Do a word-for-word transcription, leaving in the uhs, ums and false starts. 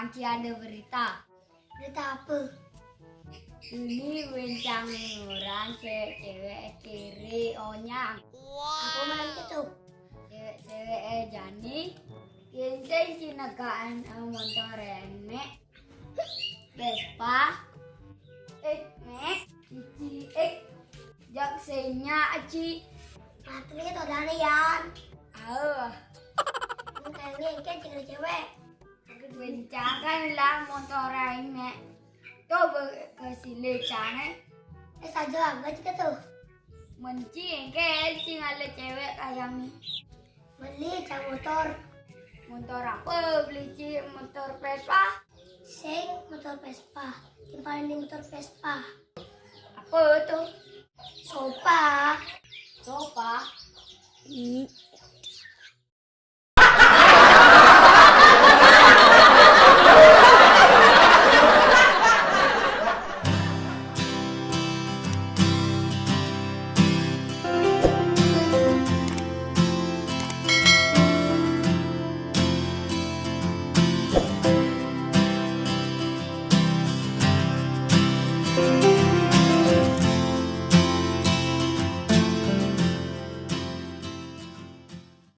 Lagi ada berita. Berita apa? Ini wencang orang cewek-cewek kiri onyang. Apa malam itu? Cewek-cewek eh jani. Kinceng cinagaan eh, motor enek. Vespa. Eh, nek. Cici, eh. Jak senya aci. Matri to dane yan. Ah. Ini kayak ini kayak cewek-cewek. Wencang kan lah motor enek. Tuh ke sini cane. Eh saja lah, gak cika tuh. Menci engke cing ada cewek kayak nih. Beli cang motor. Motor apa beli ci? Motor Vespa? Sing motor Vespa. Timpalan di motor Vespa. Apa tuh? Sopa.